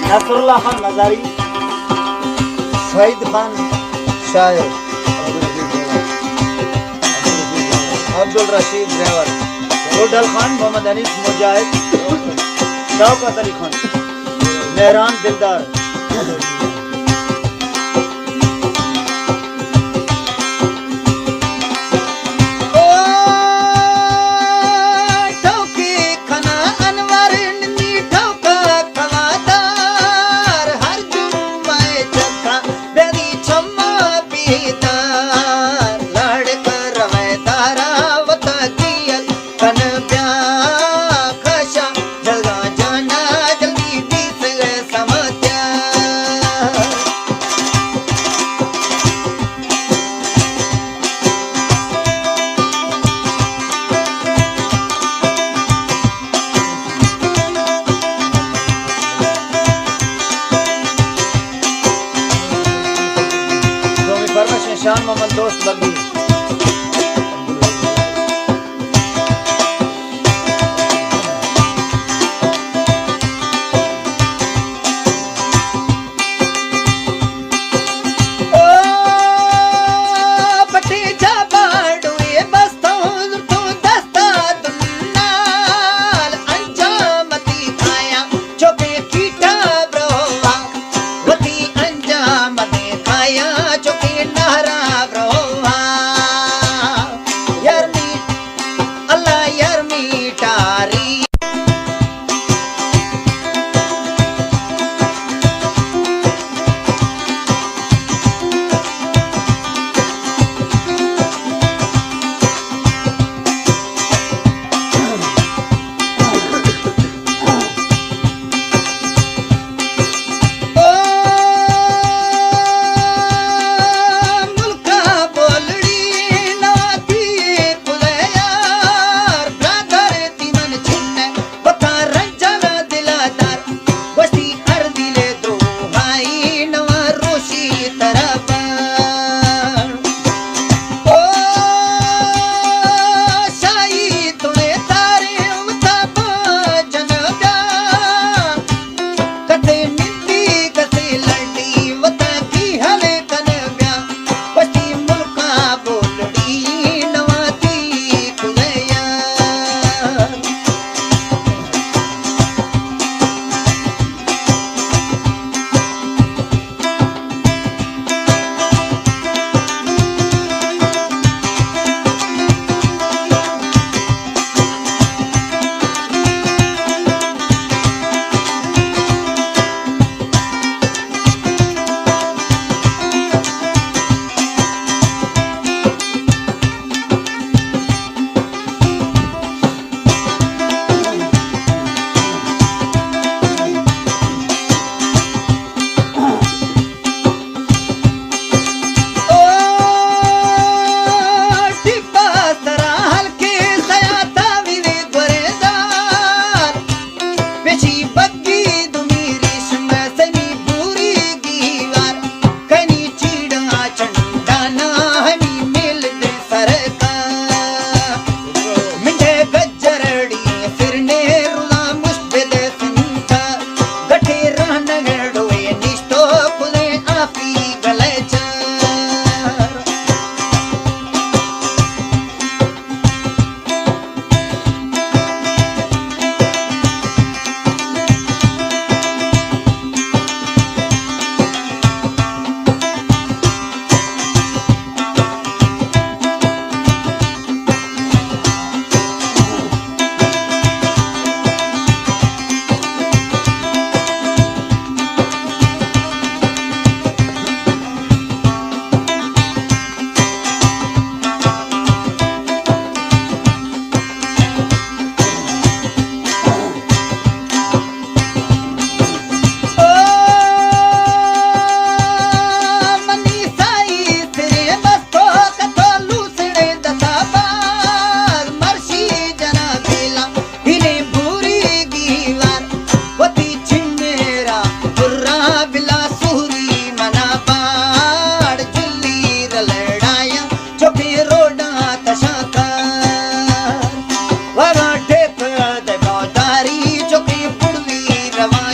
نصراللہ خان مزاری، شہید خان شاعر، عبدالرشید ڈرائیور، روڈل خان، محمد حنیف مجاہد، شوکت علی خان، مہران دلدار۔ او ٹوکی کھنا انور نی ٹوکا کوادار، ہر جمعہ چکا بیدی چما بیدار، لڑک روے دارا وتا کیل کن بیا کشا، جلدا جانا جلدی بیس سماتیا۔ دومی فرمائش شان محمد دوست بگی۔ او بٹی جا باڈوی بستوں زرتوں دستا دنال، انجام دی کھایا چوکے کیٹا بروا، وتی انجام دی کھایا چوکے نہرا بروا۔ یار می اللہ یار میٹاری۔ او ملکا بولڑی نواتی کلے یار، برادر تی من چنے وتا رنجانا دلا دار، وشتی ہر دلے دروہائی نوا روشی ترا بار۔ او شاہی تنے تارے وتا پا جنگا، کسے نندی کسے لڑی وتا کی حل کن بیا، وشتی ملکا بولڑی نواتی کلیا۔ او ٹپا سرا ہلکے سیاتا وینے گوریدار، پیشی بگی دومی ریشم سمی بوری گیوار، کنی چیڑا چنڈانا ہمی میل دے سرکا۔ منڈے گجرڑی سرنے رلا مشت دے سنتا، گٹے رہنگڑوے نشتو کلے آفی گلے چار۔ او منی سائی سرے بستو کتو لوسڑے دتا باز مرشی جنا بیلا ہیلے بوری گیوار، وتی چمیرا برا بلا سوری منا باڑ جلی رلڑایا۔ چوکیں روڈاں تشاں کار، وراں ٹیپ دے بوداری، چوکیں بڑوی رواں